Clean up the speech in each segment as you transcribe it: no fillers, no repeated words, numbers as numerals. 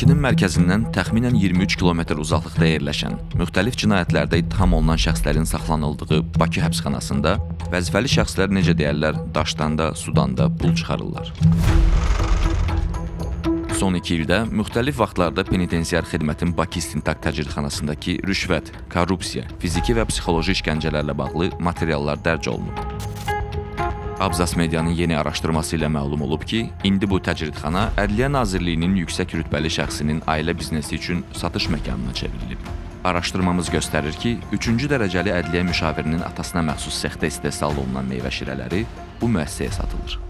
Bakının mərkəzindən təxminən 23 kilometr uzaqlıqda yerləşən, müxtəlif cinayətlərdə ittiham olunan şəxslərin saxlanıldığı Bakı həbsxanasında vəzifəli şəxslər necə deyərlər, daşdan da, sudan da pul çıxarırlar. Son 2 ildə müxtəlif vaxtlarda penitensiar xidmətin Bakı İstintaq Təcridxanasındakı rüşvət, korrupsiya, fiziki və psixoloji işgəncələrlə bağlı materiallar dərc olunub. Abzas Medianın yeni araşdırması ilə məlum olub ki, indi bu təcridxana Ədliyyə Nazirliyinin yüksək rütbəli şəxsinin ailə biznesi üçün satış məkanına çevrilib. Araşdırmamız göstərir ki, 3-cü dərəcəli ədliyyə müşavirinin atasına məxsus sexdə istehsal olunan meyvə şirələri bu müəssisəyə satılır.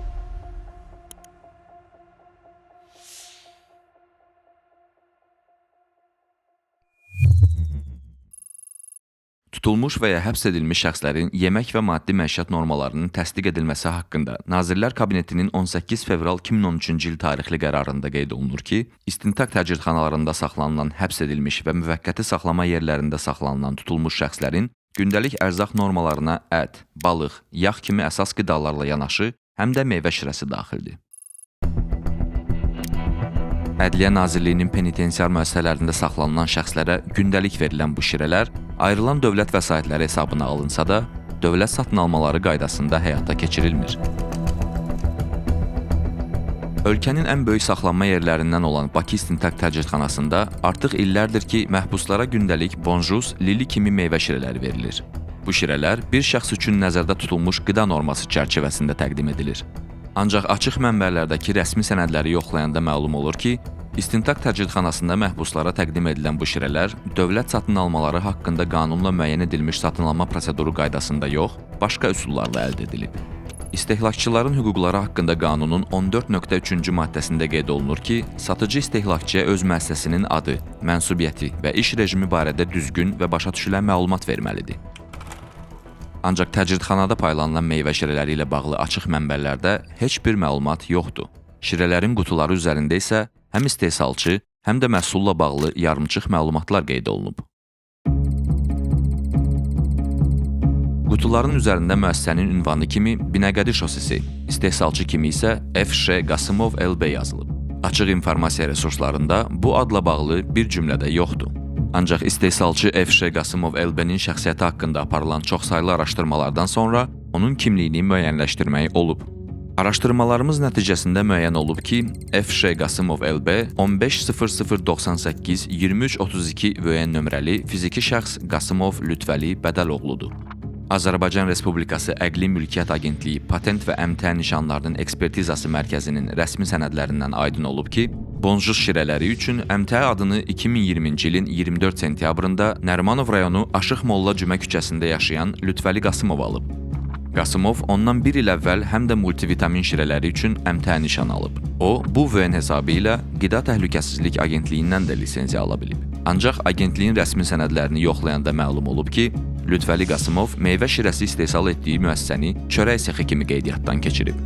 Tutulmuş və ya həbs edilmiş şəxslərin yemək və maddi məişət normalarının təsdiq edilməsi haqqında Nazirlər Kabinetinin 18 fevral 2013-cü il tarixli qərarında qeyd olunur ki, istintaq təcridxanalarında saxlanılan həbs edilmiş və müvəqqəti saxlama yerlərində saxlanılan tutulmuş şəxslərin gündəlik ərzaq normalarına ət, balıq, yağ kimi əsas qidalarla yanaşı, həm də meyvə şirəsi daxildir. Ədliyyə Nazirliyinin penitensiar müəssisələrində saxlanılan şəxslərə gündəlik verilən bu şirələr ayrılan dövlət vəsaitləri hesabına alınsa da, dövlət satın almaları qaydasında həyata keçirilmir. Ölkənin ən böyük saxlanma yerlərindən olan Bakı İstintaq Təcridxanasında artıq illərdir ki, məhbuslara gündəlik Bonjus, Lili kimi meyvə şirələri verilir. Bu şirələr bir şəxs üçün nəzərdə tutulmuş qida norması çərçivəsində təqdim edilir. Ancaq açıq mənbələrdəki rəsmi sənədləri yoxlayanda məlum olur ki, İstintaq təcridxanasında məhbuslara təqdim edilən bu şirələr dövlət satın almaları haqqında qanunla müəyyən edilmiş satın alma proseduru qaydasında yox, başqa üsullarla əldə edilib. İstehlakçıların hüquqları haqqında qanunun 14.3-cü maddəsində qeyd olunur ki, satıcı istehlakçıya öz müəssisəsinin adı, mənsubiyyəti və iş rejimi barədə düzgün və başa düşülən məlumat verməlidir. Ancaq təcridxanada paylanılan meyvə şirələri ilə bağlı açıq mənbələrdə heç bir məlumat yoxdur. Şirələrin qutuları üzərində isə həm istehsalçı, həm də məhsulla bağlı yarımçıq məlumatlar qeyd olunub. Qutuların üzərində müəssisənin ünvanı kimi Binəqədi şosesi, istehsalçı kimi isə F.Ş. Qasımov LB yazılıb. Açıq informasiya resurslarında bu adla bağlı bir cümlə də yoxdur. Ancaq istehsalçı F.Ş. Qasımov LB-nin şəxsiyyəti haqqında aparılan çoxsaylı araşdırmalardan sonra onun kimliyini müəyyənləşdirmək olub. Araşdırmalarımız nəticəsində müəyyən olub ki, F.Ş. Qasımov LB 150098 2332 VN nömrəli fiziki şəxs Qasımov Lütfəli Bədəloğludur. Azərbaycan Respublikası Əqli Mülkiyyət Agentliyi Patent və əmtəə Nişanlarının Ekspertizası Mərkəzinin rəsmi sənədlərindən aydın olub ki, Bonjus şirələri üçün əmtəə adını 2020-ci ilin 24 sentyabrında Nərimanov rayonu Aşıq Molla Cümə küçəsində yaşayan Lütfəli Qasımov alıb. Qasımov ondan bir il əvvəl həm də multivitamin şirələri üçün əmtəə nişan alıb. O, bu VN hesabı ilə Qida Təhlükəsizlik Agentliyindən də lisenziya ala bilib. Ancaq agentliyin rəsmi sənədlərini yoxlayanda məlum olub ki, Lütfəli Qasımov meyvə şirəsi istehsal etdiyi müəssisəni çörək sexi kimi qeydiyyatdan keçirib.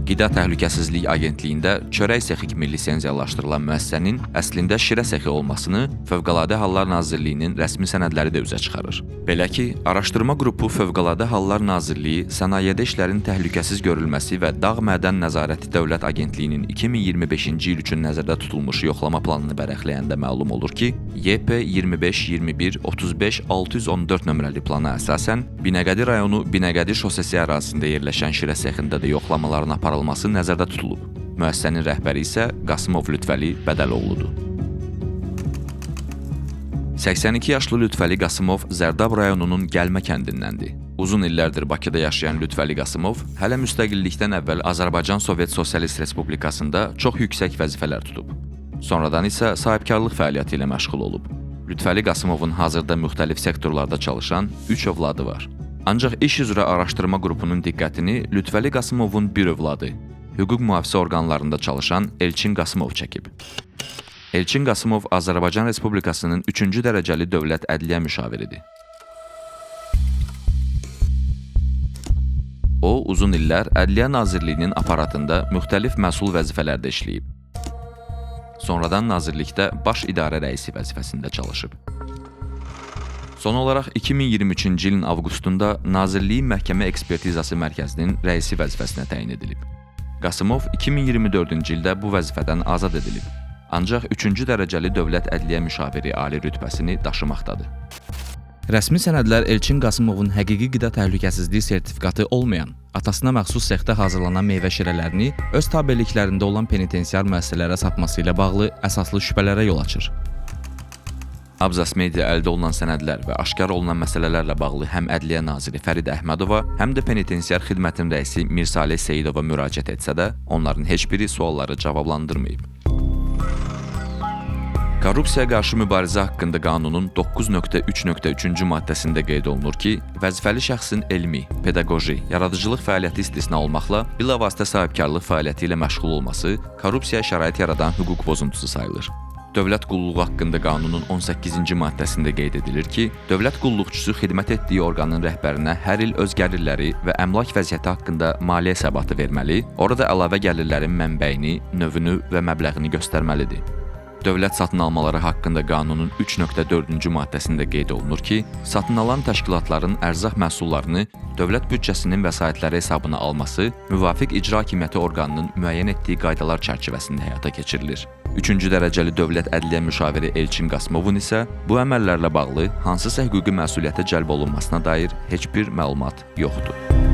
Qida Təhlükəsizlik Agentliyində çörək sexi kimi lisenziyalaşdırılan müəssisənin əslində şirə sexi olmasını Fövqəladə Hallar Nazirliyinin rəsmi sənədləri də üzə çıxarır. Belə ki, araşdırma qrupu Fövqəladə Hallar Nazirliyi Sənayedə İşlərin Təhlükəsiz Görülməsi və Dağ Mədən Nəzarəti Dövlət Agentliyinin 2025-ci il üçün nəzərdə tutulmuş yoxlama planını vərəqləyəndə məlum olur ki, YP 25 21 35 614 nömrəli plana əsasən Binəqədi rayonu Binəqədi şosesi ərazisində yerləşən şirə sexində də yoxlamaların aparılması nəzərdə tutulub. Müəssisənin rəhbəri isə Qasımov Lütfəli Bədəloğludur. 82 yaşlı Lütfəli Qasımov Zərdab rayonunun Gəlmə kəndindəndir. Uzun illərdir Bakıda yaşayan Lütfəli Qasımov hələ müstəqillikdən əvvəl Azərbaycan Sovet Sosialist Respublikasında çox yüksək vəzifələr tutub. Sonradan isə sahibkarlıq fəaliyyəti ilə məşğul olub. Lütfəli Qasımovun hazırda müxtəlif sektorlarda çalışan 3 övladı var. Ancaq iş üzrə araşdırma qrupunun diqqətini Lütfəli Qasımovun bir övladı, hüquq mühafizə orqanlarında çalışan Elçin Qasımov çəkib. Elçin Qasımov Azərbaycan Respublikasının 3-cü dərəcəli dövlət ədliyyə müşaviridir. O, uzun illər Ədliyyə Nazirliyinin aparatında müxtəlif məsul vəzifələrdə işləyib. Sonradan nazirlikdə baş idarə rəisi vəzifəsində çalışıb. Son olaraq 2023-cü ilin avqustunda Nazirliyin Məhkəmə Ekspertizası Mərkəzinin rəisi vəzifəsinə təyin edilib. Qasımov 2024-cü ildə bu vəzifədən azad edilib. Ancaq 3-cü dərəcəli dövlət ədliyyə müşaviri ali rütbəsini daşımaqdadır. Rəsmi sənədlər Elçin Qasımovun həqiqi qida təhlükəsizliyi sertifikatı olmayan, atasına məxsus sexdə hazırlanan meyvə şirələrini öz tabeliklərində olan penitensiar müəssisələrə satması ilə bağlı əsaslı şübhələrə yol açır. Abzas Media əldə olunan sənədlər və aşkar olunan məsələlərlə bağlı həm Ədliyyə naziri Fərid Əhmədova, həm də penitensiar xidmətin rəisi Mirsaleh Seyidova müraciət etsə də, onların heç biri sualları cavablandırmayıb. Korrupsiyaya qarşı mübarizə haqqında qanunun 9.3.3-cü maddəsində qeyd olunur ki, vəzifəli şəxsin elmi, pedaqoji, yaradıcılıq fəaliyyəti istisna olmaqla bilavasitə sahibkarlıq fəaliyyəti ilə məşğul olması korrupsiyaya şərait yaradan hüquq pozuntusu sayılır. Dövlət qulluğu haqqında qanunun 18-ci maddəsində qeyd edilir ki, dövlət qulluqçusu xidmət etdiyi orqanın rəhbərinə hər il öz gəlirləri və əmlak vəziyyəti haqqında maliyyə hesabatı verməli, orada əlavə gəlirlərin mənbəyini, növünü və məbləğini göstərməlidir. Dövlət satın almaları haqqında qanunun 3.4-cü maddəsində qeyd olunur ki, satın alan təşkilatların ərzaq məhsullarını dövlət büdcəsinin vəsaitləri hesabına alması müvafiq icra hakimiyyəti orqanının müəyyən etdiyi qaydalar çərçivəsində həyata keçirilir. 3-cü dərəcəli dövlət ədliyyə müşaviri Elçin Qasımovun isə bu əməllərlə bağlı hansısa hüquqi məsuliyyətə cəlb olunmasına dair heç bir məlumat yoxdur.